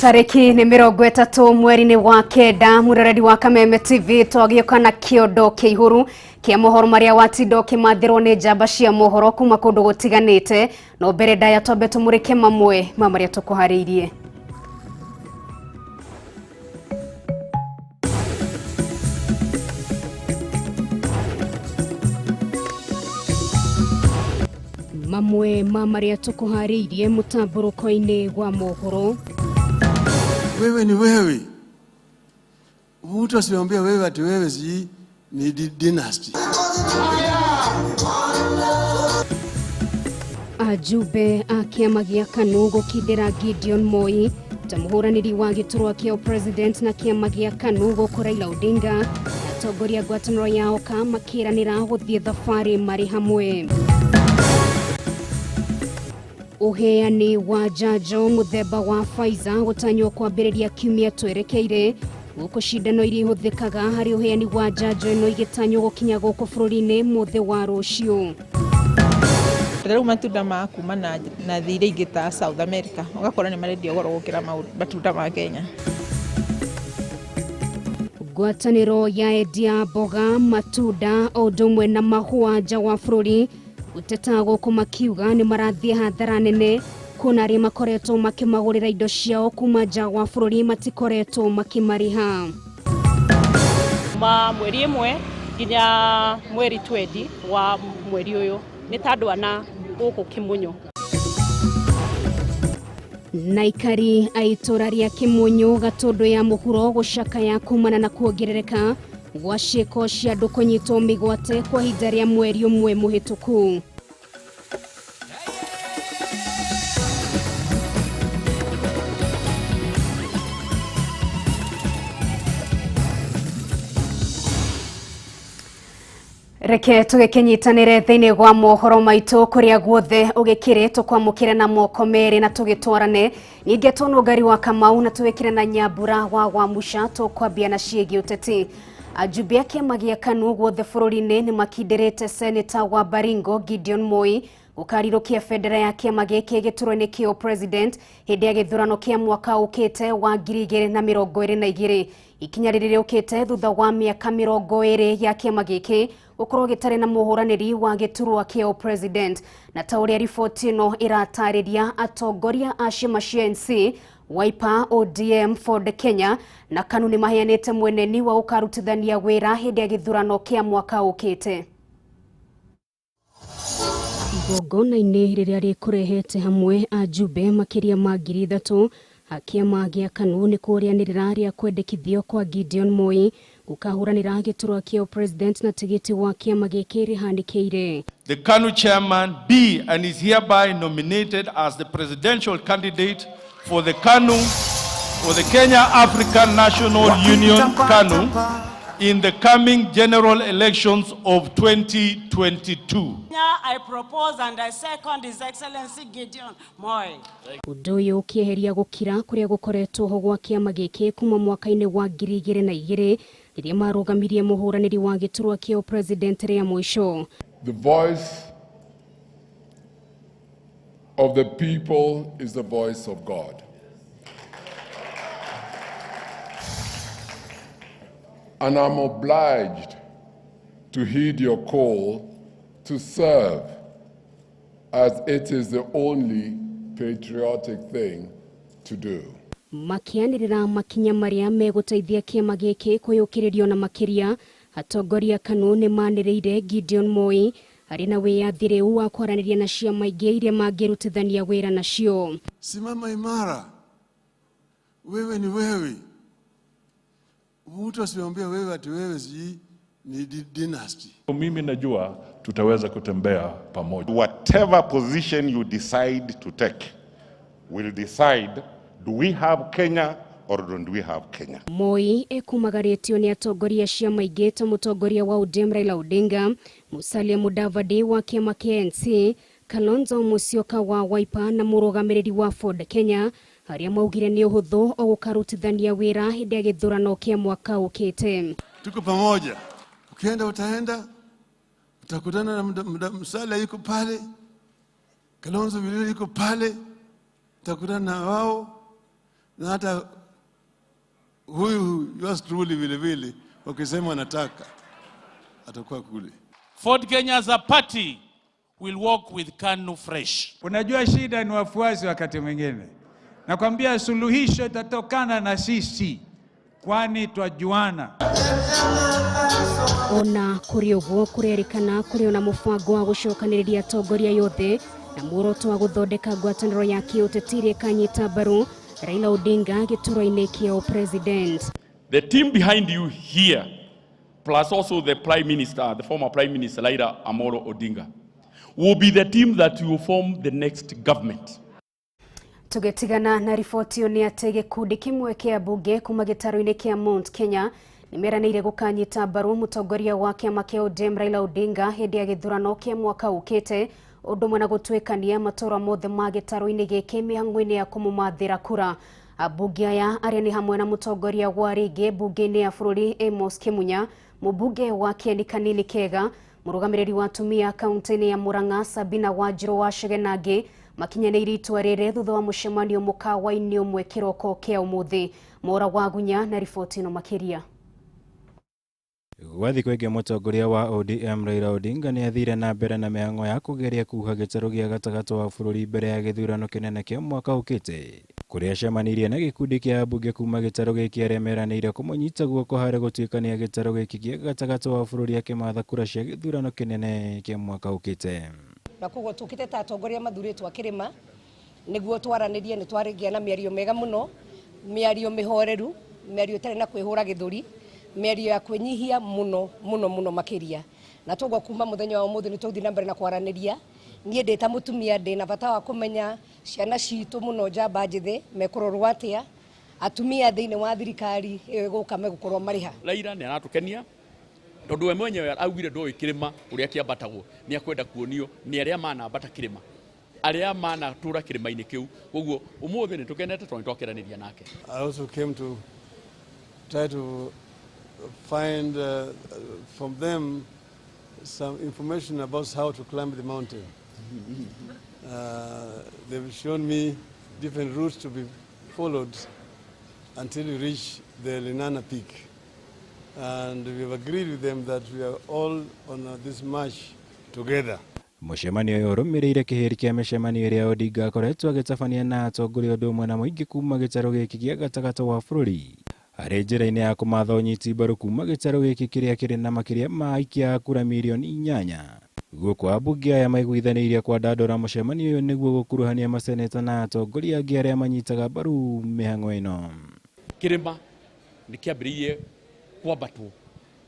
Tariki ni 30 mweri-inĩ wa kenda mũroreri wa Kameme TV twagĩũka na kĩondo kĩihũru kĩa mohoro marĩa watinda ũkĩmathĩrwo nĩ njamba cia mohoro kuma kũndũ gũtiganĩte. No mbere ndaya twambe tũmũrĩke mamwe ma marĩa tũkũharĩirie. Mamwe ma marĩa tũkũharĩirie mũtambũrũko-inĩ wa mohoro. Wewe ni wewe. Mtu asiambie wewe ati wewe si ni dynasty. Ajumbe a kĩama gĩa KANU gũkindĩra Gideon Moi ta mũhũranĩri wa gĩturwa kĩa president na kĩama gĩa KANU gũkũ Raila Odinga. Atongoria ngwatanĩro ya OKA makĩranĩra gũthiĩ thabarĩ marĩ hamwe. Ũheani wa njanjo mũthemba wa Pfizer gũtanywo kwambĩrĩria kiumia twerekeire gũkũ cindano iria ihũthĩkaga harĩ ũheani wa njanjo ĩno igĩtanywo gũkinya gũkũ bũrũri-inĩ mũthĩ wa rũciũ. Rĩu matunda ma kuma na thĩ iria ingĩ ta South America ũgakora nĩ marendio goro gũkĩra matunda ma Kenya. Ngwatanĩro ya endia mboga, matunda o ũndũ ũmwe na mahũa nja wa bũrũri gũteta gũkũ makiuga nĩ marathiĩ hathara nene kuona arĩa makoretwo makĩmagũrĩra indo ciao kuma nja wa bũrũri matikoretwo makĩmarĩha. Ma mweri ĩmwe nginya mweri 20 wa mweri ũyũ nĩ ta andũ ana gũkũ Kĩmunyu. Na aikari a itũra rĩa Kĩmunyu Gatũndũ ya mũhuro gũcakaya kumana na kuongerereka gwa ciĩko cia andũ kũnyitwo mĩgwate kwa ihinda rĩa mweri ũmwe mũhĩtũku. Reke tũgĩkĩnyitanĩre thĩinĩ wa mohoro maitũ kũrĩa guothe ũgĩkĩrĩ tũkwamũkĩre na moko merĩ na tũgĩtwarane. Ningĩ tũnũngari wa Kamau na tũgĩkĩre na Nyambura wa Wamuca tũkwambia na ciĩgiĩ ũteti. Ajumbe a kĩama gĩa KANU guothe bũrũri-inĩ nĩ makindĩrĩte Seneta wa Baringo Gideon Moi gũkarirũkia bendera ya kĩama gĩkĩ gĩturwa-inĩ kĩa president hĩndĩ ya gĩthurano kĩa mwaka ũkĩte wa 2022. Ikinya rĩrĩ rĩũkĩte thutha wa mĩaka 20 ya kĩama gĩkĩ gũkorwo gĩtarĩ na mũhũranĩri wa gĩturwa kĩa president. Na ta ũrĩa riboti ĩno ĩratarĩria, atongoria a ciama cia NC, Wiper, ODM, Ford Kenya na KANU nĩ maheanĩte mweneni wa gũkarutithania wĩra hĩndĩ ya gĩthurano kĩa mwaka ũkĩte. Igongona-inĩ rĩrĩa rĩkũrehete hamwe ajumbe makĩria ma 3,000 a kĩama gĩa KANU nĩ kũrĩanĩrĩra rĩa kwendekithio kwa Gideon Moi gũkahũranĩra gĩturwa kĩa president na tigiti wa kĩama gĩkĩ rĩhanĩkĩire. The KANU chairman be and is hereby nominated as the presidential candidate for the KANU, for the Kenya African National Union KANU in the coming general elections of 2022. I propose and I second His Excellency Gideon Moi. Ũndũ ũyũ ũkĩeheria gũkira kũrĩa gũkoretwo ho gwa kĩama gĩkĩ kuma mwaka-inĩ wa 2002 rĩrĩa marũgamirie mũhũranĩri wa gĩturwa kĩa president rĩa mũico. The voice of the people is the voice of God. And I'm obliged to heed your call to serve, as it is the only patriotic thing to do. Makĩanĩrĩra makinya marĩa megũteithia kĩama gĩkĩ kwĩyũkĩrĩrio na makĩria, atongoria KANU nĩ manĩrĩire Gideon Moi arĩ na wĩyathi rĩu wa kwaranĩria na ciama ingĩ iria mangĩrutithania wĩra nacio. Simama imara. Wewe ni wewe. Mtu asiambie wewe ati wewe si ni dynasty. Mimi najua tutaweza kutembea pamoja. Whatever position you decide to take will decide, do we have Kenya or don't we have Kenya? Moi ekumagarĩtio nĩ atongoria ciama ingĩ ta mũtongoria wa ODM Raila Odinga, Musalia Mudavadi wa kĩama kĩa NC, Kalonzo Musyoka wa Wiper na mũrũgamĩrĩri wa Ford Kenya arĩa maugire nĩ ũhũthũ o gũkarutithania wĩra hĩndĩ ya gĩthurano kĩa mwaka ũkĩte. Tuko pamoja. Ukienda utaenda utakutana na Musalia yuko pale, Kalonzo vile yuko pale, utakutana na wao. Na hata huyu yours truly vile vile wakisema wanataka atakuwa kule. Ford Kenya as a party will work with KANU fresh. Unajua shida ni wafuasi wakati mwingine. Nakwambia suluhisho itatokana na sisi, kwani twajuana. Ona kũrĩ ũguo kũrerĩkana kũrĩ ona mũbango wa gũcokanĩrĩria atongoria yothe na muoroto wa gũthondeka ngwatanĩro ya kĩũteti ĩrĩa ĩkanyita mbaru Raila Odinga gĩturwa-inĩ kĩa president. The team behind you here, plus also the Prime Minister, the former Prime Minister Raila Amolo Odinga, will be the team that will form the next government. Tũgĩtigana na riboti ĩyo nĩ atĩ gĩkundi kĩmwe kĩa mbunge kuma gĩtarũ-inĩ kĩa Mount Kenya nĩmeranĩire gũkanyita mbaru mũtongoria wa kĩama kĩa ODM Raila Odinga hĩndĩ ya gĩthurano kĩa mwaka ũkĩte, ũndũ ũmwe na gũtuĩkania matũra mothe ma gĩtarũ-inĩ gĩkĩ mĩhang'o-inĩ ya kũmũmathĩra kura. Ambunge aya arĩa nĩ hamwe na mũtongoria wa rĩngĩ mbunge-inĩ ya bũrũri Amos Kĩmunya, mũmbunge wa Kĩeni Kanini Kega, mũrũgamĩrĩri wa atumia kaunti-inĩ ya Murang'a Sabina Wanjirũ wa Chege na angĩ makinyanĩirie itua rĩrĩ thutha wa mũcemanio mũkawa-inĩ ũmwe kĩroko kĩa ũmũthĩ. Mora wa Gunya na riboti ĩno makĩria. Gwa thikũ ĩngĩ mũtongoria wa ODM Raila Odinga nĩ athire na mbere na mĩhang'o ya kũgeria kuha gĩtarũ gĩa gatagatĩ wa bũrũri mbere ya gĩthurano kĩnene kĩa mwaka ũkĩte, kũrĩa acemanirie na gĩkundi kĩa ambunge kuma gĩtarũ gĩkĩ arĩa meranĩire kũmũnyita guoko harĩ gũtuĩkania gĩtarũ gĩkĩ gĩa gatagatĩ wa bũrũri akĩmatha kura cia gĩthurano kĩnene kĩa mwaka ũkĩte. Na koguo tũkĩte ta atongoria mathurĩtwo a kĩrĩma nĩguo twaranĩrie, nĩ twarĩgia na mĩario mĩega mũno, mĩario mĩhoreru, mĩario ĩtarĩ na kwĩhũra gĩthũri, mĩario ya kwĩnyihia mũno mũno mũno makĩria. Na toguo kuma mũthenya wa ũmũthĩ nĩ tũgũthiĩ na mbere na kwaranĩria. Niĩ ndĩ ta mũtumia ndĩ na bata wa kũmenya ciana citũ mũno njamba njĩthĩ mekũrorwo atĩa, atumia thĩinĩ wa thirikari ĩyo ĩgũka megũkorwo marĩ ha. Raila nĩ aratũkenia tondũ we mwenyewe augire ndoĩ kĩrĩma ũrĩa kĩambatagwo, nĩ akwenda kuonio nĩ arĩa manambata kĩrĩma, arĩa manatũra kĩrĩma-inĩ kĩu. Koguo ũmũthĩ nĩ tũkenete tondũ nĩ twakĩranĩria nake. I also came to try to find from them some information about how to climb the mountain. They've shown me different routes to be followed until we reach the Lenana Peak. And we've agreed with them that we are all on this march together. Mũcemanio ũyũ ũrũmĩrĩire kĩhĩri kĩa mĩcemanio ĩrĩa Odinga akoretwo agĩtabania na atongoria ũndũ ũmwe na mũingĩ kuma gĩtarũ gĩkĩ gĩa gatagatĩ wa bũrũri harĩ njĩra-inĩ ya kũmatha ũnyiti mbaru kuma gĩtarũ gĩkĩ kĩrĩa kĩrĩ na makĩria ma aikia a kura mirioni 8. Gũkũ ambunge aya maiguithanĩirie kwandandũra mũcemanio ũyũ nĩguo gũkuruhania maseneta na atongoria angĩ arĩa manyitaga mbaru mĩhang'o ĩno. Kĩrĩma nĩ kĩambĩrĩirie kwambatwo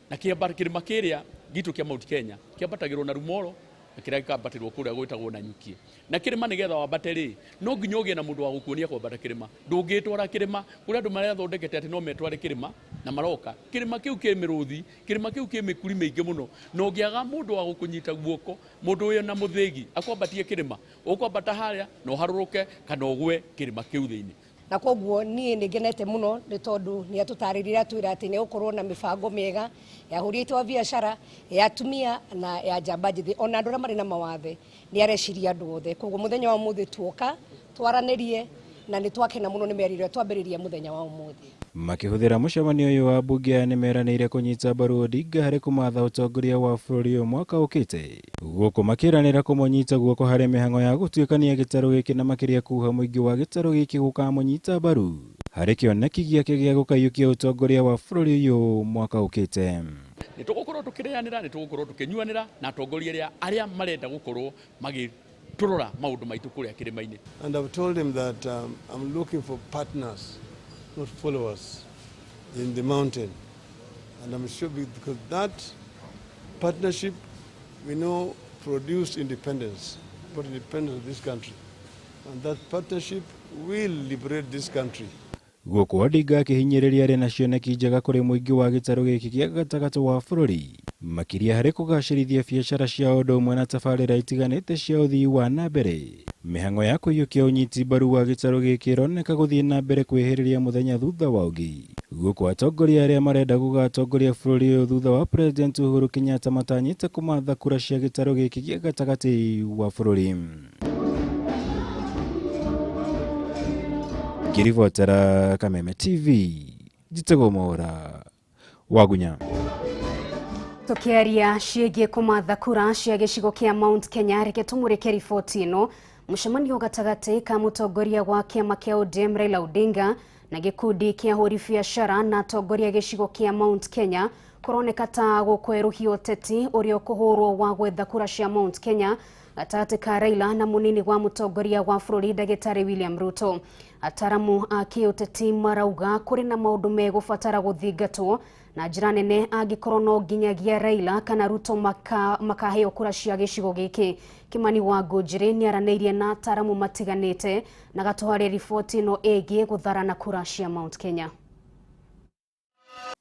na kĩrĩma kĩrĩa gitũ kĩa Mount Kenya kĩambatagĩrwo na Rumoro na kĩrĩa gĩkambatĩrwo kũrĩa gwĩtagwo Nanyukie. Na kĩrĩma nĩgetha wambate rĩ, no nginya ũgĩe na mũndũ wa gũkuonia kwambata kĩrĩma. Ndũngĩtwara kĩrĩma kũrĩa andũ marathondekete atĩ no metware kĩrĩma na maroka. Kĩrĩma kĩu kĩ mĩrũthi, kĩrĩma kĩu kĩ mĩkuri mĩingĩ mũno, na ũngĩaga mũndũ wa gũkũnyita guoko, mũndũ wĩ na mũthĩgi akwambatie kĩrĩma, ũkwambata harĩa na ũharũrũke kana ũgwe kĩrĩma kĩu thĩinĩ. Na koguo niĩ nĩ ngenete mũno nĩ tondũ nĩ atũtarĩria atwĩra atĩ nĩ gũkorwo na mĩbango mĩega ya ahũri aitũ a biacara, ya atumia na ya njamba njĩthĩ, ona andũ arĩa marĩ na mawathe nĩ areciria andũ othe. Koguo mũthenya wa ũmũthĩ tuoka twaranĩrie na nĩ twakena mũno nĩ mĩario ĩrĩa twambĩrĩria mũthenya wa ũmũthĩ. Makĩhũthĩra mũcemanio ũyũ wa mbunge aya nĩ meranĩire kũnyita mbaru Odinga harĩ kũmatha ũtongoria wa bũrũri ũyũ mwaka ũkĩte, gũkũ makĩranĩra kũmũnyita guoko harĩ mĩhang'o ya gũtuĩkania gĩtarũ gĩkĩ na makĩria kuha mũingĩ wa gĩtarũ gĩkĩ gũkamũnyita mbaru harĩ kĩoneki gĩake gĩa gũkaiyũkia ũtongoria wa bũrũri ũyũ mwaka ũkĩte. Nĩ tũgũkorwo tũkĩrĩanĩra, nĩ tũgũkorwo tũkĩnyuanĩra na atongoria arĩa marenda gũkorwo magĩtũrora maũndũ maitũ kũrĩa kĩrĩma-inĩ. And I've told him that I'm looking for partners, not followers, in the mountain. And I'm sure because that partnership, we know, produced independence, brought independence of this country. And that partnership will liberate this country. Gũkũ Odinga akĩhinyĩrĩria arĩ na cioneki njega kũrĩ mũingĩ wa gĩtarũ gĩkĩ gĩa gatagatĩ wa bũrũri, makĩria harĩ kũgacĩrithia biacara cia ũndũ ũmwe na tabarĩra itiganĩte cia ũthii wa na mbere. Mĩhang'o ya kũiyũkia ũnyiti mbaru wa gĩtarũ gĩkĩ ĩroneka gũthiĩ na mbere kwĩhĩrĩria mũthenya thutha wa ũngĩ, gũkũ atongoria arĩa marenda gũgatongoria bũrũri ũyũ thutha wa President Uhuru Kenyatta matanyĩte kũmatha kura cia gĩtarũ gĩkĩ gĩa gatagatĩ wa bũrũri. Ngĩribotera Kameme TV, njĩtagwo Mwaũra Wagunya. Tukiaria ciĩgiĩ kũmatha kura cia gĩcigo kĩa Mount Kenya, reke tũmũrĩke riboti ĩno. Mũcemanio gatagatĩ ka mũtongoria wa kĩama kĩa ODM Raila Odinga na gĩkundi kĩa ahũri biacara na atongoria gĩcigo kĩa Mount Kenya kũroneka ta gũkwerũhia ũteti ũrĩa ũkũhũrwo wa gwetha kura cia Mount Kenya gatagatĩ ka Raila na mũnini wa mũtongoria wa bũrũri ndagĩtarĩ William Ruto. Ataramu a kĩũteti marauga kũrĩ na maũndũ megũbatara gũthingatwo na njĩra nene angĩkorwo no nginyagia Raila kana Ruto makaheo kura cia gĩcigo gĩkĩ. Kimani wa Ngũnjĩrĩ nĩaranĩirie na ataramu matiganĩte na gatũharĩria riboti ĩno ĩgiĩ gũtharana kura cia Mount Kenya.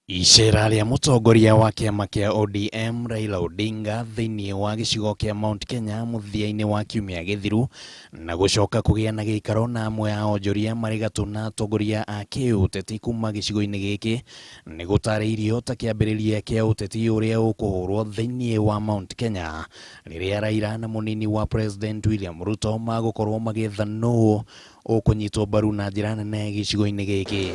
Icera rĩa mũtongoria wa kĩama kĩa ODM Raila Odinga thĩinĩ wa gĩcigo kĩa Mount Kenya mũthia-inĩ wa kiumia gĩthiru na gũcoka kũgĩa na gĩikaro na amwe a onjoria marĩ gatũ na atongoria a kĩũteti kuma gĩcigo-inĩ gĩkĩ nĩ gũtarĩirio ta kĩambĩrĩria kĩa ũteti ũrĩa ũkũhũrwo thĩinĩ wa Mount Kenya rĩrĩa Raila na mũnini wa President William Ruto magũkorwo magĩetha nũũ ũkũnyitwo mbaru na njĩra nene gĩcigo-inĩ gĩkĩ.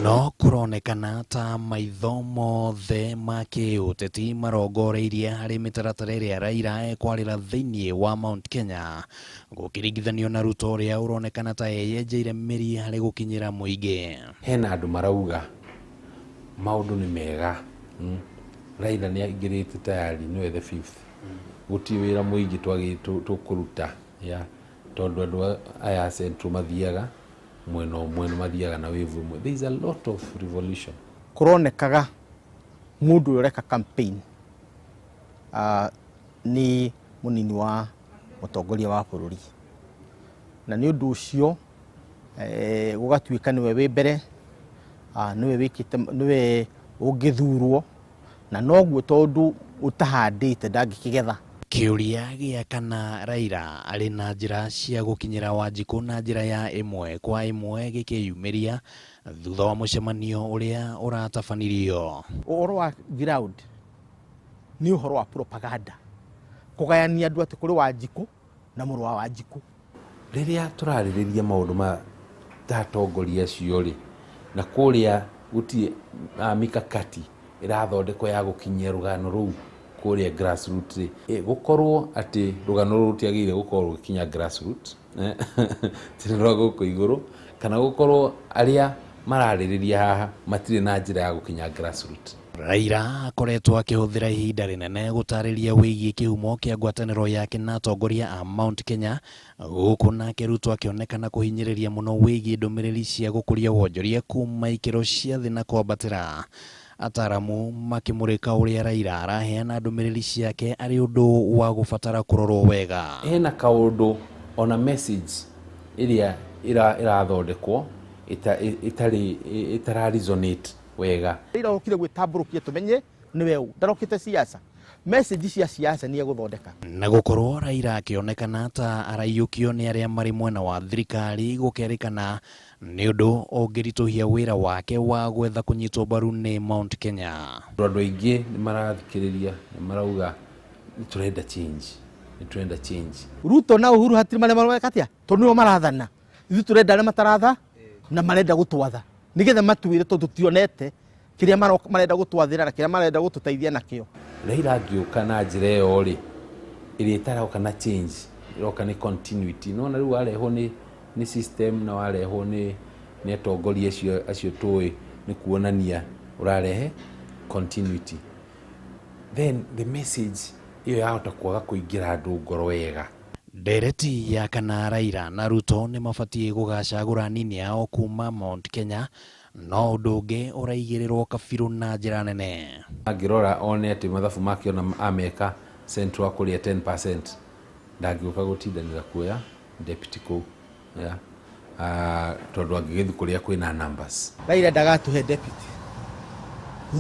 No kũronekana ta maitho mothe ma kĩũteti marongoreirie harĩ mĩtaratara ĩrĩa Raila ekwarĩra thĩinĩ wa Mount Kenya gũkĩringithanio na Ruto ũrĩa ũronekana ta eyenjeire mĩri harĩ gũkinyĩra mũingĩ. Hena andũ marauga maũndũ nĩ mega, Raila nĩ aingĩrĩte tayari nĩwe the fifth, gũtirĩ wĩra mũingĩ tũkũruta ya tondũ andũ aya Central mathiaga mwena ũmwe na mathiaga na wave ũmwe. There is a lot of revolution. Kũronekaga mũndũ ũrĩa ũreka campaign nĩ mũnini wa mũtongoria wa bũrũri, na nĩ ũndũ ũcio gũgatuĩka nĩwe wĩ mbere, nĩwe wĩkĩte, nĩwe ũngĩthurwo, na noguo tondũ ũtahandĩte ndangĩkĩgetha. Kĩũria gĩa kana Raila arĩ na njĩra cia gũkinyĩra Wanjikũ na njĩra ya ĩmwe kwa ĩmwe gĩkĩyumĩria thutha wa mũcemanio ũrĩa ũratabanirio. Ũhoro wa ground nĩ ũhoro wa propaganda, kũgayania andũ atĩ kũrĩ Wanjikũ na mũrũ wa Wanjikũ. Rĩrĩa tũrarĩrĩria maũndũ ma ta atongoria acio rĩ, na kũrĩa gũtirĩ mikakati ĩrathondekwo ya gũkinyia rũgano rũu kũrĩa grassroots rĩ, gũkorwo atĩ rũgano rũu rũtiagĩrĩire gũkorwo rũgĩkinya grassroots ti rwa gũkũ igũrũ, kana gũkorwo arĩa mararĩrĩria haha matirĩ na njĩra ya gũkinya grassroots. Raila akoretwo akĩhũthĩra ihinda rĩnene gũtarĩria wĩgiĩ kĩhumo kĩa ngwatanĩro yake na atongoria a Mount Kenya, gũkũ nake Ruto akĩonekana kũhinyĩrĩria mũno wĩgiĩ ndũmĩrĩri cia gũkũria wonjoria kuma ikĩro cia thĩ na kwambatĩra. Ataramu makĩmũrĩka ũrĩa Raila araheana ndũmĩrĩri ciake arĩ ũndũ wa gũbatara kũrorwo wega. Hena kaũndũ ona message ĩrĩa ĩrathondekwo ĩtarĩ ĩtara resonate wega. Raila okire gwĩtambũrũkia tũmenye nĩwe ũ, ndarokĩte siasa. Message cia siasa nĩ egũthondeka. Na gũkorwo Raila akĩonekana ta araiyũkio nĩ arĩa marĩ mwena wa thirikari gũkerĩkana nĩ ũndũ ũngĩritũhia wĩra wake wa gwetha kũnyitwo mbaru nĩ Mount Kenya. Andũ aingĩ nĩ marathikĩrĩria, nĩ marauga nĩ tũrenda change, nĩ tũrenda change. Ruto na Uhuru hatirĩ marĩa mareka atĩa, tondũ nĩo marathana. Ithuĩ tũrenda arĩa mataratha na marenda gũtwatha, nĩgetha matuĩre tondũ tũtionete kĩrĩa marenda gũtwathĩra na kĩrĩa marenda gũtũteithia nakĩo. Raila angĩũka na njĩra ĩyo rĩ, ĩrĩa ĩtaroka na change, ĩroka nĩ continuity. Nĩwona rĩu warehwo nĩ system na warehwo nĩ atongoria acio tũĩ nĩ kuonania ũrarehe continuity. Then the message ĩyo yahota kwaga kũingĩra andũ ngoro wega. Ndereti ya kana Raila na Ruto nĩ mabatiĩ gũgacagũra anini ao kuma Mount Kenya, no ũndũ ũngĩ ũraigĩrĩrwo kabirũ na njĩra nene. Angĩrora one atĩ mathabu make ona ameka Central akũrĩa 10%, ndangĩũka gũtindanĩra kuoya deputy kũu. Tondũ angĩgĩthiĩ kũrĩa kwĩna numbers. Raila ndagatũhe deputy,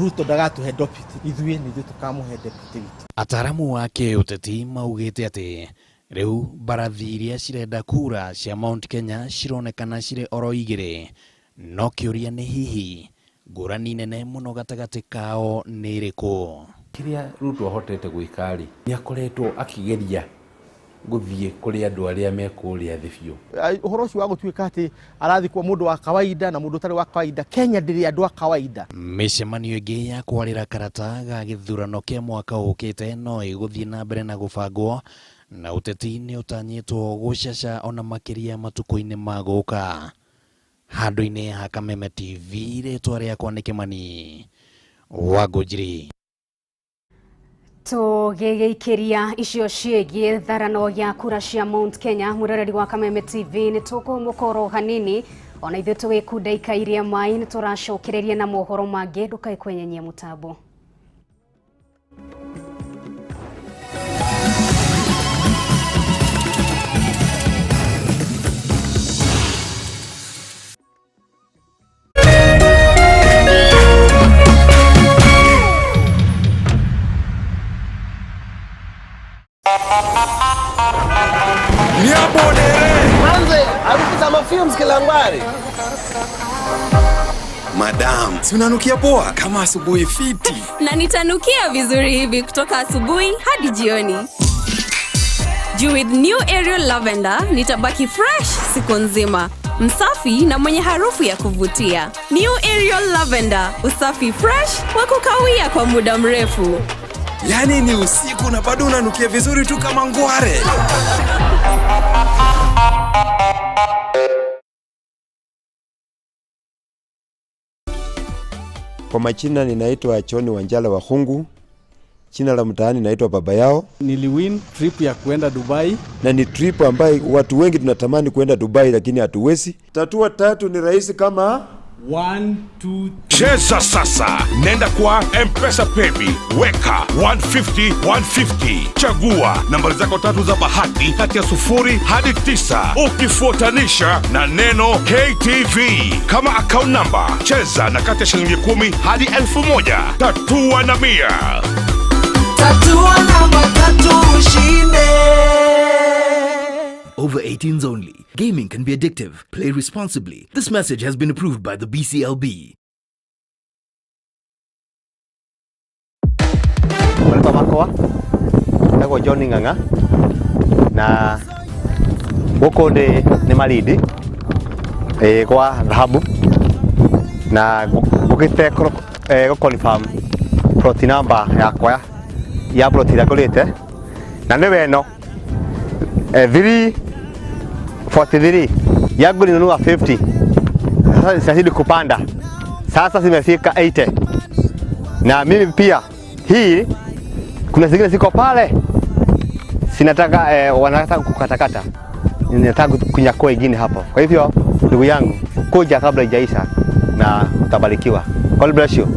Ruto ndagatũhe deputy, ithuĩ nĩ ithuĩ tũkamũhe deputy witũ. Ataramu a kĩũteti maugĩte atĩ rĩu mbarathi iria cirenda kura cia Mount Kenya cironekana cirĩ oro igĩrĩ, no kĩũria nĩ hihi ngũrani nene mũno gatagatĩ kao nĩ ĩrĩkũ? Kĩrĩa Ruto ahotete gwĩka rĩ, nĩ akoretwo akĩgeria Gũthiĩ kũrĩ andũ arĩa me kũrĩa thĩ biũ. Ũhoro ũcio wa gũtuĩka atĩ arathikwo mũndũ wa kawaida na mũndũ ũtarĩ wa kawaida, Kenya ndĩrĩ andũ a kawaida. Mĩcemanio ĩngĩ ya kwarĩra karata ga gĩthurano kĩa mwaka ũkĩte no ĩgũthiĩ na mbere na gũbangwo na ũteti nĩ ũtanyĩtwo gũcaca ona makĩria matukũ-inĩ ma gũka. Handũ-inĩ ha Kameme TV, rĩtwa rĩakwa nĩ Kĩmani wa Ngũnjiri. Tũgĩgĩikĩria icio ciĩgiĩ tharano ya kura cia Mount Kenya, mwĩroreri wa Kameme TV, nĩ tũkũmũkorwo hanini ona ithuĩ tũgĩkunda ikairia mai, nĩ tũracokereria na mohoro mangĩ, ndũkae kwenyenyia mũtambo. Manze, harufu za mafumes Kilangwari. Madam, si unanukia poa kama asubuhi fiti. Na nitanukia vizuri hivi kutoka asubuhi hadi jioni. Juu with new Ariel Lavender nitabaki fresh siku nzima, msafi na mwenye harufu ya kuvutia. New Ariel Lavender, usafi fresh wa kukawia kwa muda mrefu. Yaani ni usiku na bado unanukia vizuri tu kama ngware. Kwa majina ninaitwa John Wanjala Wahungu, jina la mtaani naitwa Baba Yao. Niliwin trip ya kuenda Dubai, na ni trip ambayo watu wengi tunatamani kuenda Dubai lakini hatuwezi. Tatua tatu ni rahisi kama 1 2 Cheza sasa, nenda kwa M-Pesa Paybill, weka 150 150, chagua nambari zako tatu za bahati kati ya 0 hadi 9, ukifuatanisha na neno KTV kama account number. Cheza na kati ya shilingi 10 hadi 1000. Tatua na 100. Tatua namba tatu ushinde. Over 18s only. Gaming can be addictive. Play responsibly. This message has been approved by the BCLB. Marĩtwa makwa njĩtagwo John Ng'ang'a na gũkũ ndĩ nĩ Malindi gwa dhahabu na ngũkĩte gũ confirm plot number yakwa ya plot ĩrĩa ngũrĩte na nĩwe ĩno 343 yangu nilinunua 50, sasa zinazidi kupanda, sasa zimefika 80, na mimi pia hii kuna zingine ziko pale sinataka wanataka kukatakata, ninataka kunyakua ingine hapo. Kwa hivyo ndugu yangu, kuja kabla haijaisha na utabarikiwa. God bless you.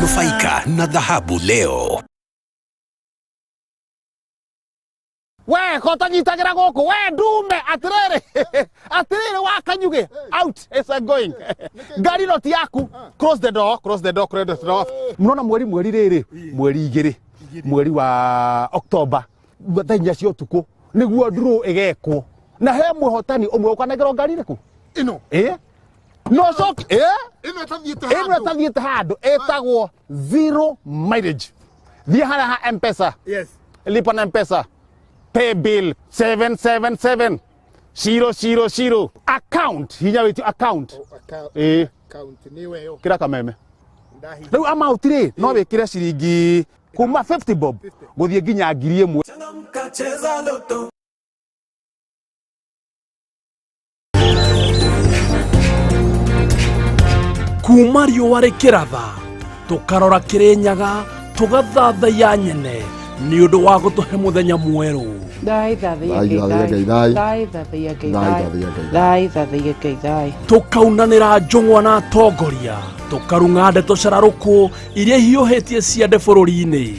Nufaika na dhahabu leo. We kota nyitagira guku we ndume atiriri atiriri wa kanyuge out is a going ngari no ti yaku close the door, close the door, close the door. Murona mweri mweri riri mweri igiri mweri wa October thaa inya cia utuku niguo draw igekwo na he mwihotani umwe ukanengerwo ngari iriku ino no coke ino ĩtathiĩte ĩno ĩtathiĩte handũ ĩtagwo zero mileage. Thiĩ harĩa ha M-Pesa, yes, lipa na M-Pesa, pay bill 777 000 account hinya wĩtio account. Account nĩ weyo Kĩra Kameme rĩu amount rĩ no wĩkĩre ciringi kuma 50 bob gũthiĩ nginya 1000. Cheza loto. Kuma riũa rĩkĩratha tũkarora Kĩrĩnyaga tũgathathaiya nyene nĩ ũndũ wa gũtũhe mũthenya mwerũ. Thai thathaiya Ngai thai. Thai thathaiya Ngai thai. Thai thathaiya Ngai thai. Tũkaunanĩra njũng'wa na atongoria tũkarung'a ndeto cararũkũ iria ihiũhĩtie ciande bũrũri-inĩ.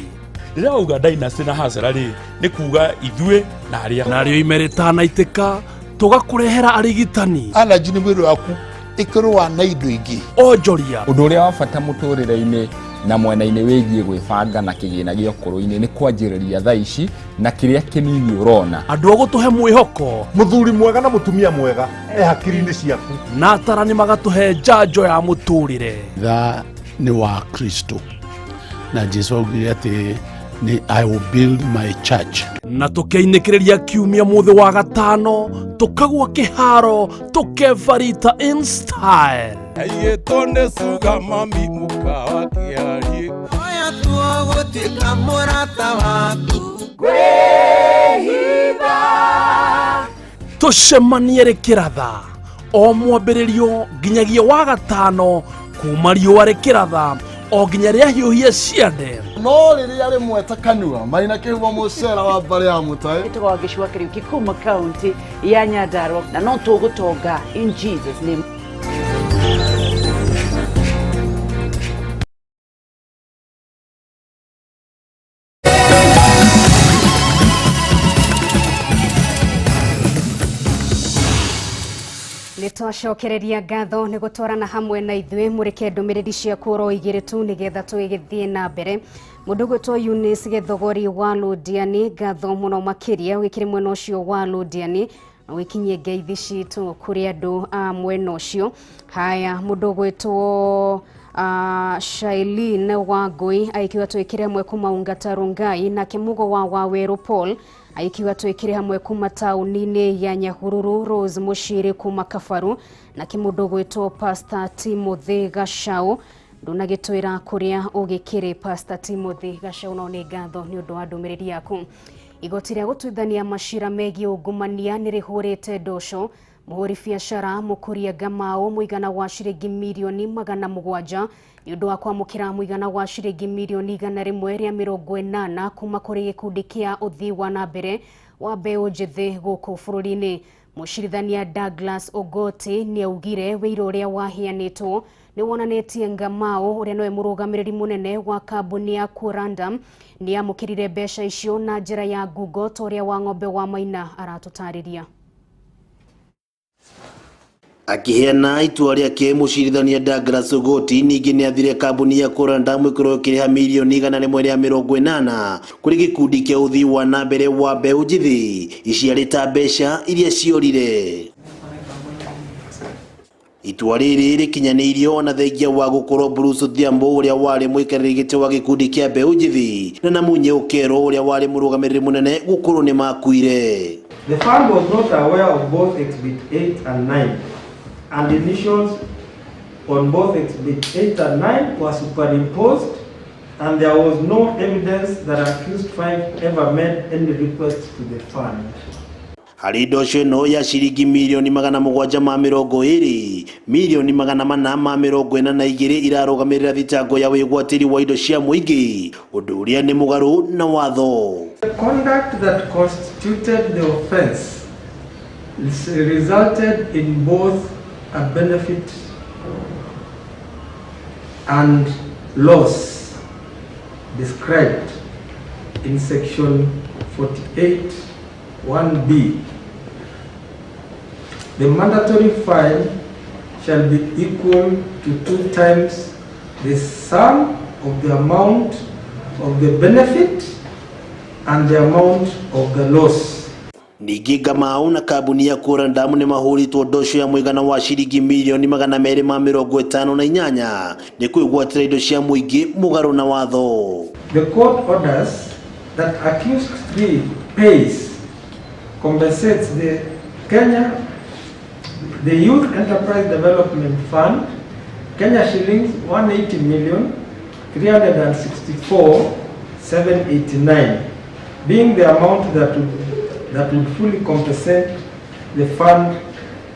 Rĩrĩa wauga dynasty na hasara rĩ nĩ kuga ithuĩ na arĩa narĩo ime rĩtanaitĩka tũgakũrehera arigitani. Allergy nĩ mwĩrĩ waku ĩkĩrũa na indo ingĩ. Onjoria. Ũndũ ũrĩa wa bata mũtũrĩre-inĩ na mwena-inĩ wĩgiĩ gwĩbanga na kĩgĩna gĩa ũkũrũ-inĩ nĩ kwanjĩrĩria thaa ici na kĩrĩa kĩnini ũrona. Andũ a gũtũhe mwĩhoko, mũthuri mwega na mũtumia mwega e hakiri-inĩ ciaku, na atarani magatũhe njanjo ya mũtũrĩre. Tha nĩ wa Kristo na Jesu augire atĩ nĩ I will build my church. Na tũkeinĩkĩrĩria kiumia mũthĩ wa gatano tũkagwa kĩharo tũkebarita in style. Aiyĩtwo nĩ suga mami mũkawa kĩarie. Oya tuo gũtuĩka mũrata waku. Tũcemanie rĩkĩratha o mwambĩrĩrio nginyagia wa gatano kuma riũa rĩkĩratha o nginya rĩahiũhia ciande. No rĩrĩa rĩmwe ta kanua marĩ na kĩhumo mũcera wa mbarĩ ya mũtaĩ. Ĩtagwo Wangeci wa Kariuki kuma kaunti ya Nyandarua na no tũgũtonga in Jesus name. Nĩtwacokereria ngatho nĩ gũtwarana hamwe na ithuĩ mũrĩke ndũmĩrĩri ciaku oro igĩrĩ tu nĩgetha tũgĩthiĩ na mbere. Mũndũ ũgwĩtwo Eunice Gĩthogori wa Londiani, ngatho mũno makĩria wĩkĩre mwena ũcio wa Londiani na wĩkinyie ngeithi citũ kũrĩ andũ a mwena ũcio. Haya, mũndũ ũgwĩtwo Shailene Wangui aikiuga twĩkĩre hamwe kuma Ungata Rongai, nake Mugo wa Wawerũ Paul aikiuga twĩkĩre hamwe kuma taũni-inĩ ya Nyahururu, Rose Mushiri kuma Kabaru, nake mũndũ ũgwĩtwo Pastor Timothy Gachau ndũnagĩtwĩra kũrĩa ũgĩkĩrĩ Pastor Timothy Gachau, no nĩ ngatho nĩ ũndũ wa ndũmĩrĩri yaku. Igoti rĩa gũtuithania macira megiĩ ungumania nĩ rĩhũrĩte ndosho mũhũri biacara Mũkũria Ngamau mũigana wa ciringi mirioni 700 nĩ ũndũ wa kwamũkĩra mũigana wa ciringi mirioni 180 kuma kũrĩ gĩkundi kĩa ũthii wa na mbere wa mbeũ njĩthĩ gũkũ bũrũri-inĩ. Mũcirithania Douglas Ogoti nĩ augire wĩira ũrĩa waheanĩtwo nĩ wonanĩtie Ngamau ũrĩa nĩwe mũrũgamĩrĩri mũnene wa kambuni ya Quorandum nĩ amũkĩrire mbeca icio na njĩra ya ngungo ta ũrĩa Wang'ombe wa Maina aratũtarĩria. Akiheana itua rĩake mũcirithania Douglas Ogoti ningĩ nĩathire kambuni ya Quorandum ĩkorwo ĩkĩrĩha mirioni 180 kũrĩ gĩkundi kĩa ũthii wa na mbere wa mbeũ njĩthĩ iciarĩ mbeca iria ciorire. Itua rĩrĩ rĩkinyanĩirio ona thengia wa gũkorwo Bruce Odhiambo ũrĩa warĩ mũikarĩri gĩtĩ wa gĩkundi kĩa mbeũ njĩthĩ na Namunye Okero ũrĩa warĩ mũrũgamĩrĩri mũnene gũkorwo nĩ makuire. The fund was not aware of both Exhibit 8 and 9, and initials on both Exhibit 8 and 9 were superimposed, and there was no evidence that accused 5 ever made any request to the fund. Harĩ ndosho ĩno ya ciringi mirioni 720, mirioni 442 irarũgamĩrĩra thitango ya wĩgwatĩri wa indo cia mũingĩ, ũndũ ũrĩa nĩ mũgarũ na watho. The conduct that constituted the offense resulted in both a benefit and loss described in section 48(1)(b). The mandatory fine shall be equal to 2 times the sum of the amount of the benefit and the amount of the loss. Ningĩ Ngamau na kambuni ya Quorandum nĩ mahũrĩtwo ndosho ya mũigana wa ciringi mirioni 258 nĩ kwĩgwatĩra indo cia mũingĩ mũgarũ na watho. The court orders that accused 3 pays compensates the Kenya the Youth Enterprise Development Fund Kenya shillings 180,364,789, being the amount that would fully compensate the fund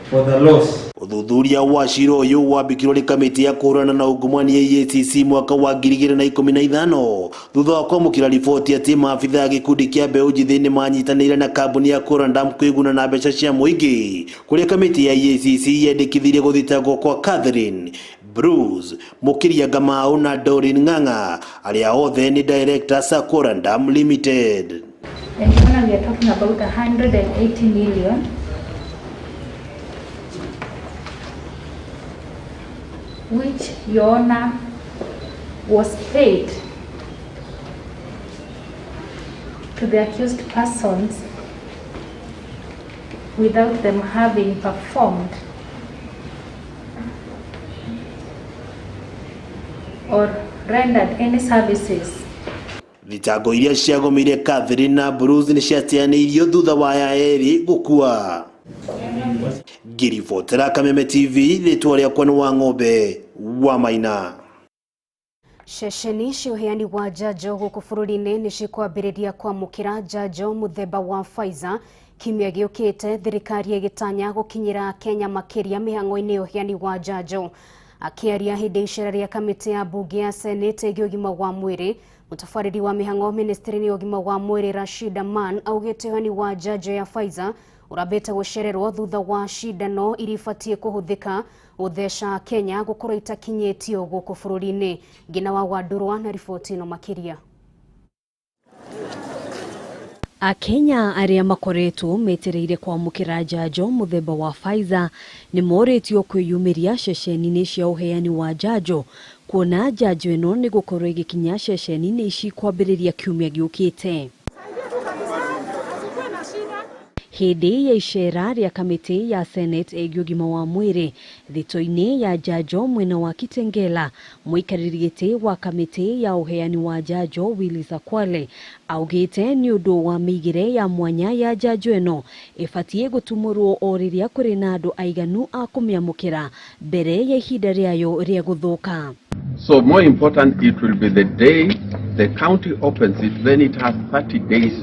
for the loss. Ũthuthuria wa cira ũyũ wambĩkirwo nĩ kamĩtĩ ya kũhũrana na ungumania EACC mwaka wa 2015 thutha wa kwamũkĩra riboti atĩ maabitha a gĩkundi kĩa mbeũ njĩthĩ nĩ manyitanĩire na kambuni ya Quorandum kwĩguna na mbeca cia mũingĩ, kũrĩa kamĩtĩ ya EACC yendekithirie gũthitangwo kwa Catherine Bruce Mũkĩria Ngamau na Doreen Ng'ang'a arĩa othe nĩ directors a Quorandum Limited. And we are talking about 180 million. Which Your Honor was paid to the accused persons without them having performed or rendered any services. Thitango iria ciagũmĩire Catherine na Bruce nĩ ciateanĩirio thutha wa aya erĩ gũkua. Ngĩribotera Kameme TV, rĩtwa rĩakwa nĩ Wang'ombe wa Maina. Ceceni cia ũheani wa njanjo gũkũ bũrũri-inĩ nĩ cikwambĩrĩria kwamũkĩra njanjo mũthemba wa Pfizer kiumia gĩũkĩte, thirikari ĩgĩtanya gũkinyĩra Kenya makĩria mĩhang'o-inĩ ya ũheani wa njanjo. Akĩaria hĩndĩ icera rĩa kamĩtĩ ya mbunge ya Senate ĩgiĩ ũgima wa mwĩrĩ, mũtabarĩri wa mĩhang'o ministry-inĩ ya ũgima wa mwĩrĩ Rashid Aman augĩte ũheani wa njanjo ya Pfizer ũrambĩte gũcererwo thutha wa cindano iria ibatiĩ kũhũthĩka gũtheca Kenya gũkorwo itakinyĩtio gũkũ bũrũri-inĩ. Ngina wa Wandũrwa na riboti ĩno makĩria. Akenya arĩa makoretwo metereire kwamũkĩra njanjo mũthemba wa Pfizer nĩ morĩtio kwĩyumĩria ceceni-inĩ cia ũheani wa njanjo kuona njanjo ĩno nĩ gũkorwo ĩgĩkinya ceceni-inĩ ici kwambĩrĩria kiumia gĩũkĩte. Hĩndĩ ya icera rĩa kamĩtĩ ya Senate ĩgiĩ ũgima wa mwĩrĩ thito-inĩ ya njanjo mwena wa Kitengela, mũikarĩri gĩtĩ wa kamĩtĩ ya ũheani wa njanjo Willis Akwale augĩte nĩ ũndũ wa mĩigĩre ya mwanya ya njanjo ĩno ĩbatiĩ gũtumũrwo o rĩrĩa kũrĩ na andũ aiganu a kũmĩamũkĩra mbere ya ihinda rĩayo rĩa gũthũka. So more important, it will be the day the county opens it, then it has 30 days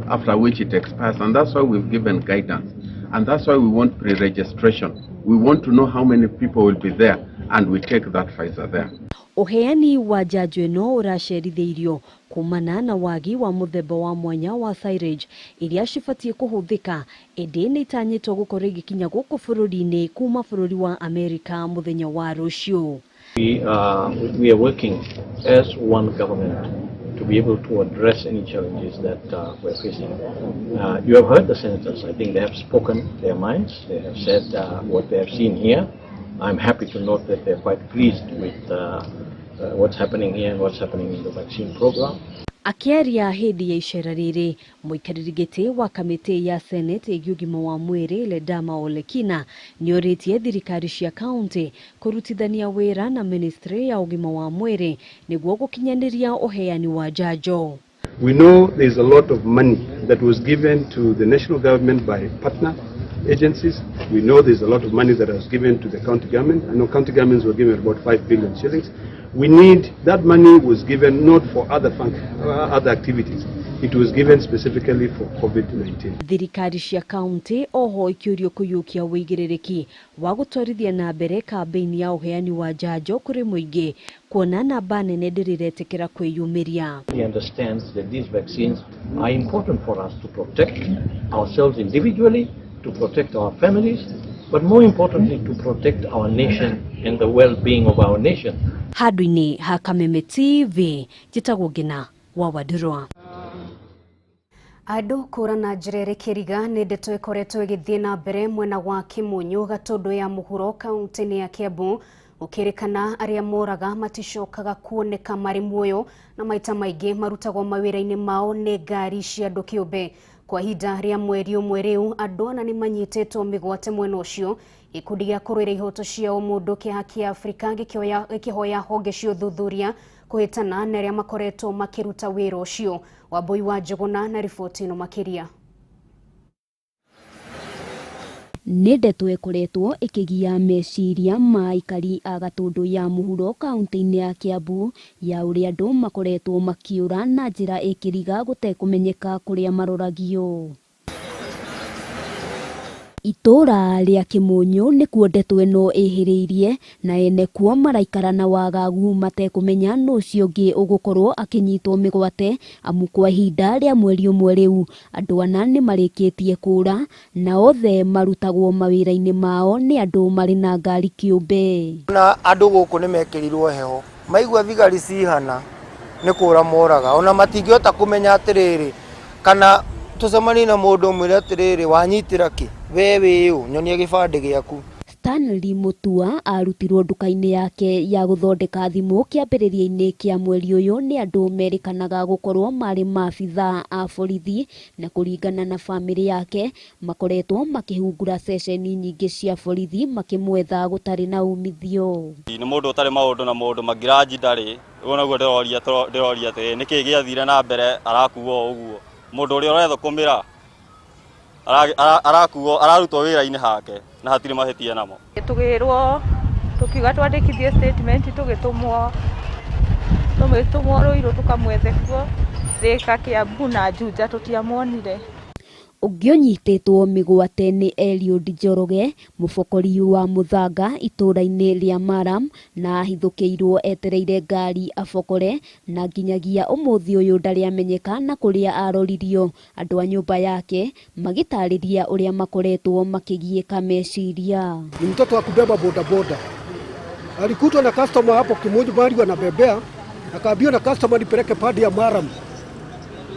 after which it expires, and that's why we've given guidance, and that's why we want pre-registration. We want to know how many people will be there, and we take that Pfizer there. Ũheani wa njanjo ĩno ũracerithĩirio kumana na wagi wa mũthemba wa mwanya wa syringe iria cibatiĩ kũhũthĩka, ĩndĩ nĩ itanyĩtwo gũkorwo ĩgĩkinya gũkũ bũrũri-inĩ kuma bũrũri wa Amerika mũthenya wa rũciũ. We are working as one government to be able to address any challenges that we're facing. You have heard the senators. I think they have spoken their minds. They have said what they have seen here. I'm happy to note that they're quite pleased with what's happening here and what's happening in the vaccine program. Akĩaria hĩndĩ ya icera rĩrĩ, mũikarĩri gĩtĩ wa kamĩtĩ ya Senate ĩgiĩ ũgima wa mwĩrĩ Ledama Olekina nĩorĩtie thirikari cia kaunti kũrutithania wĩra na ministry ya ũgima wa mwĩrĩ nĩguo gũkinyanĩria ũheani wa njanjo. We know there's a lot of money that was given to the national government by partner agencies. We know there's a lot of money that was given to the county government. I know county governments were given about 5 billion shillings. We need, that money was given not for other other activities. It was given specifically for COVID-19. Thirikari cia kaunti oho ikĩũrio kũiyũkia wĩigĩrĩrĩki wa gũtwarithia na mbere kambĩini ya ũheani wa njanjo kũrĩ mũingĩ kuona namba nene ndĩrĩretĩkĩra kwĩyumĩria. He understands that these vaccines are important for us to protect ourselves individually, to protect our families, but more importantly to protect our nation and the well-being of our nation. Handũ-inĩ ha Kameme TV, njĩtagwo Ngina wa Wandũrwa. Andũ kũra na njĩra ĩrĩ kĩriga nĩ ndeto ĩkoretwo ĩgĩthiĩ na mbere mwena wa Kĩmunyũ Gatũndũ ya mũhuro kaunti-inĩ ya Kiambu gũkĩrĩkana arĩa moraga maticokaga kuoneka marĩ muoyo na maita maingĩ marutagwo mawĩra-inĩ mao nĩ ngari cia andũ kĩũmbe. Kwa ihinda rĩa mweri ũmwe rĩu andũ ana nĩ manyitĩtwo mĩgwate mwena ũcio. Gĩkundi gĩa kũrũĩra ihoto cia ũmũndũ kĩa Haki ya Afrika gĩkĩhoya honge cia ũthuthuria kũhĩtana na arĩa makoretwo makĩruta wĩra ũcio. Wambui wa Njũgũna na riboti ĩno makĩria. Nĩ ndeto ĩkoretwo ĩkĩgia meciria ma aikari a Gatũndũ ya mũhuro kaunti-inĩ ya Kiambu ya ũrĩa andũ makoretwo makĩũra na njĩra ĩkĩriga gũtekũmenyeka kũrĩa maroragio. Itũra rĩa Kĩmunyũ nĩkuo ndeto ĩno ĩhĩrĩirie na ene kuo maraikara na wagagu matekũmenya nũ ũcio ũngĩ ũgũkorwo akĩnyitwo mĩgwate amu kwa ihinda rĩa mweri ũmwe rĩu andũ ana nĩ marĩkĩtie kũra na othe marutagwo mawĩra-inĩ mao nĩ andũ marĩ na ngari kĩũmbe. Na andũ gũkũ nĩ mekĩrirwo heho maigua thigari cihana nĩ kũra moraga ona matingĩhota kũmenya atĩrĩrĩ kana tũcemanie na mũndũ ũmwĩre atĩrĩrĩ wanyitĩra kĩ we wĩũ nyonia gĩbandĩ gĩaku. Stanley Mutua arutirwo nduka-inĩ yake ya gũthondeka thimũ kĩambĩrĩria-inĩ kĩa mweri ũyũ nĩ andũ merĩkanaga gũkorwo marĩ maabithaa a borithi na kũringana na bamĩrĩ yake makoretwo makĩhungura ceceni nyingĩ cia borithi makĩmwetha gũtarĩ na umithio. Nĩ mũndũ ũtarĩ maũndũ na mũndũ magiraji ndarĩ Ũguo naguo ndĩroria ndĩroria atĩrĩ nĩkĩĩ gĩathire na mbere arakuo ũguo mũndũ ũrĩa ũrethũkũmĩra arakuo ararutwo wĩra-inĩ hake na hatirĩ mahĩtia namo. Tũgĩrwo tũkiuga twandĩkithie statement tũgĩtũmwo tũgĩtũmwo Ruiru tũkamwethe kuo Thika, Kiambu na Juja tũtiamuonire. Ũngĩ ũnyitĩtwo mĩgwate nĩ Eliud Njoroge, mũbokori wa Muthanga itũũra-inĩ rĩa Maram, na ahithũkĩirwo etereire ngari abokore na nginyagia ũmũthĩ ũyũ ndarĩ amenyeka na kũrĩa aroririo. Andũ a nyũmba yake magĩtarĩria ũrĩa makoretwo makĩgiĩka meciria. Ni mtoto wa kubeba bodaboda. Alikutwa na customer hapo Kimunju mahali wanabebea, akaambiwa na customer nipeleke padi ya Maram.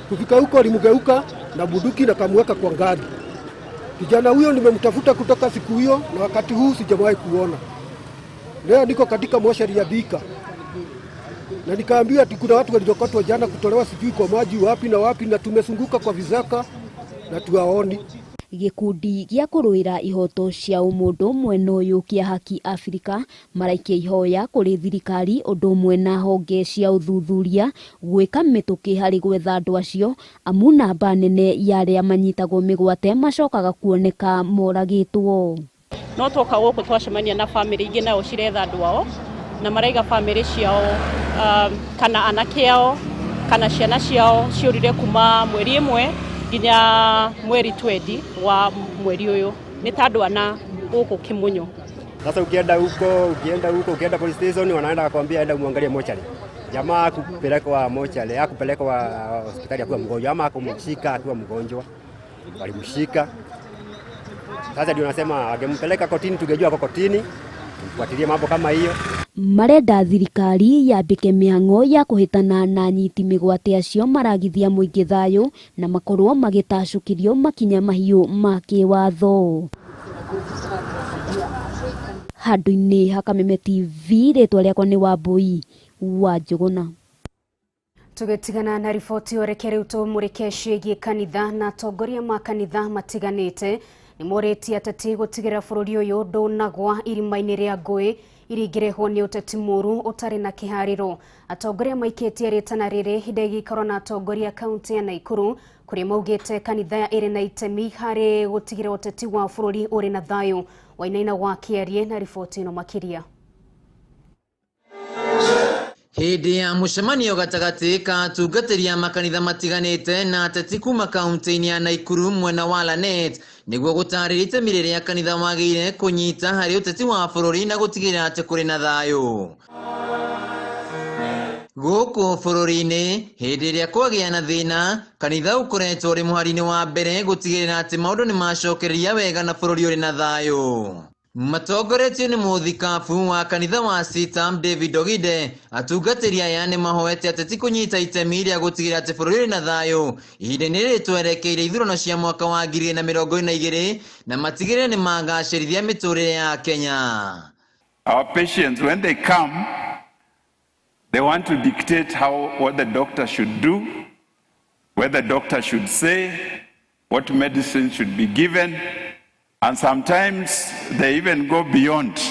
Kufika huko alimgeuka na bunduki na kamweka kwa ngari. Kijana huyo nimemtafuta kutoka siku hiyo na wakati huu sijawahi kuona. Leo niko katika moshari ya Thika. Na nikaambiwa ati kuna watu waliokotwa jana kutolewa sijui kwa maji wapi na wapi, na tumezunguka kwa vizaka na tuwaoni. Gĩkundi gĩa kũrũĩra ihoto cia ũmũndũ mwena ũyũ kĩa Haki Afrika maraikia ihoya kũrĩ thirikari ũndũ ũmwe na honge cia ũthuthuria gwĩka mĩtũkĩ harĩ gwetha andũ acio, amu namba nene ya arĩa manyitagwo mĩgwate macokaga kuoneka moragĩtwo. No twoka gũkũ twacemania na bamĩrĩ ingĩ nao ciretha andũ ao na maraiga bamĩrĩ ciao kana anake ao kana ciana ciao ciũrire kuma mweri ĩmwe nginya mweri 20 wa mweri ũyũ nĩ ta andũ ana gũkũ Kimunyu. Sasa ukienda huko ukienda police station wanaenda kukwambia enda muangalie mochari. Jamaa akupelekwa mochari, akupelekwa hospitali akiwa mgonjwa ama akumshika akiwa mgonjwa. Walimshika. Sasa ndio nasema angempeleka kotini tungejua kwa kotini, tufuatilie mambo kama hiyo. Marenda thirikari yambĩke mĩhang'o ya kũhĩtana na anyiti mĩgwate acio maragithia mũingĩ thayũ na makorwo magĩtacũkĩrio makinya mahiũ ma kĩwatho. Handũ-inĩ ha Kameme TV, rĩtwa rĩakwa nĩ Wambui wa Njũgũna. Tũgĩtigana na riboti ĩyo, reke rĩu tũmũrĩke ciĩgiĩ kanitha na atongoria ma kanitha matiganĩte nĩmorĩtie ateti gũtigĩrĩra bũrũri ũyũ ndũnagwa irima-inĩ rĩa ngũĩ iringĩrehwo nĩ ũteti mũru ũtarĩ na kĩharĩro. Atongoria maikĩtie rĩtana rĩrĩ hĩndĩ ĩgĩikarwo na atongoria kaunti ya Naikuru kũrĩa maugĩte kanitha ĩrĩ na itemi harĩ gũtigĩrĩra ũteti wa bũrũri ũrĩ na thayũ. Wainaina wa Kĩarie na riboti ĩno makĩria. Hĩndĩ ya mũcemanio gatagatĩ ka atungatĩri a makanitha matiganĩte na ateti kuma kaunti-inĩ ya Naikuru mwena wa Lanet nĩguo gũtarĩria itemi rĩrĩa kanitha wagĩrĩire kũnyita harĩ ũteti wa bũrũri na gũtigĩrĩra atĩ kũrĩ na thayũ. Gũkũ bũrũri-inĩ hĩndĩ ĩrĩa kwagĩa na thĩna, kanitha ũkoretwo ũrĩ mũhari-inĩ wa mbere gũtigĩrĩra atĩ maũndũ nĩmacokereria wega na bũrũri ũrĩ na thayũ. Matongoretio nĩ mũthikabu wa kanitha wa Sitam David Ogide, atungatĩri aya nĩmahoete ateti kũnyita itemi rĩa gũtigĩrĩra atĩ bũrũri ũrĩ na thayũ ihinda-inĩ rĩrĩ twerekeire ithurano cia mwaka wa 2022 na matigĩrĩre nĩmagacĩrithia mĩtũrĩre ya Kenya. Our patients, when they come, they want to dictate what the doctor should do, what the doctor should say, what medicine should be given. And sometimes they even go beyond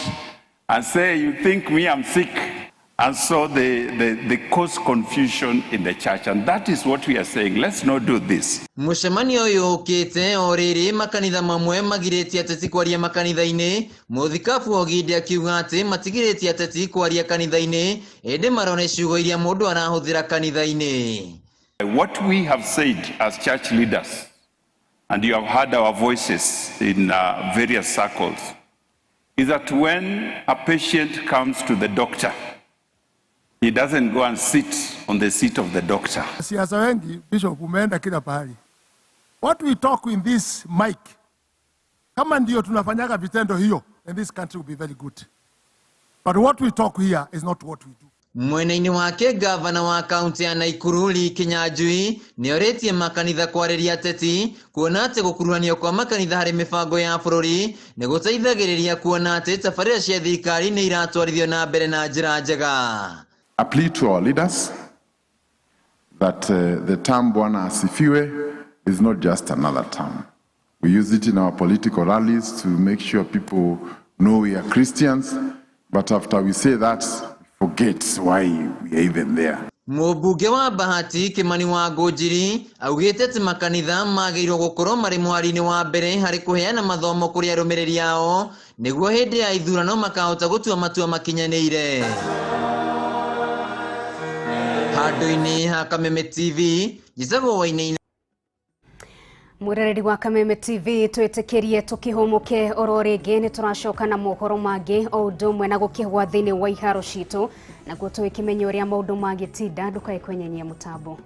and say, you think me, I'm sick. And so they cause confusion in the church. And that is what we are saying. Let's not do this. Mũcemanio ũyũ ũkĩte o rĩrĩ makanitha mamwe magirĩtie ateti kwaria makanitha-inĩ. Mũthikabu Oginde akiuga atĩ matigirĩtie ateti kwaria kanitha-inĩ, ĩndĩ marone ciugo iria mũndũ arahũthĩra kanitha-inĩ. What we have said as church leaders, and you have heard our voices in various circles, is that when a patient comes to the doctor, he doesn't go and sit on the seat of the doctor. Siasa wengi, Bishop, umeenda kila pahali. What we talk in this mic, kama ndio tunafanyaga vitendo hiyo, and this country will be very good. But what we talk here is not what we do. Mwena-inĩ wake gavana wa kaunti ya Naikuru Lee Kinyanjui nĩorĩtie makanitha kwarĩria ateti kuona atĩ gũkuruhanio kwa makanitha harĩ mĩbango ya bũrũri nĩ gũteithagĩrĩria kuona atĩ tabarĩra cia thirikari nĩ iratwarithio na mbere na njĩra njega. I plead to our leaders that the term Bwana Asifiwe is not just another term. We use it in our political rallies to make sure people know we are Christians, but after we say that, forget why we are even there. Mũmbunge wa Bahati Kimani wa Ngũnjiri augĩte atĩ makanitha magĩrĩirwo gũkorwo marĩ mũhari-inĩ wa mbere harĩ kũheana mathomo kũrĩ arũmĩrĩri ao nĩguo hĩndĩ ya ithurano makahota gũtua matua makinyanĩire. Handũ-inĩ ha Kameme TV, njĩtagwo Wainaina. Mwirereri wa Kameme TV, twĩtĩkĩrie tũkĩhũmũke oro rĩngĩ. Nĩ tũracoka na mohoro mangĩ o ũndũ ũmwe na gũkĩgwa thĩinĩ wa iharo citũ, naguo tũgĩkĩmenya ũrĩa maũndũ magĩtinda. Ndũkae kwenyenyia mũtambo.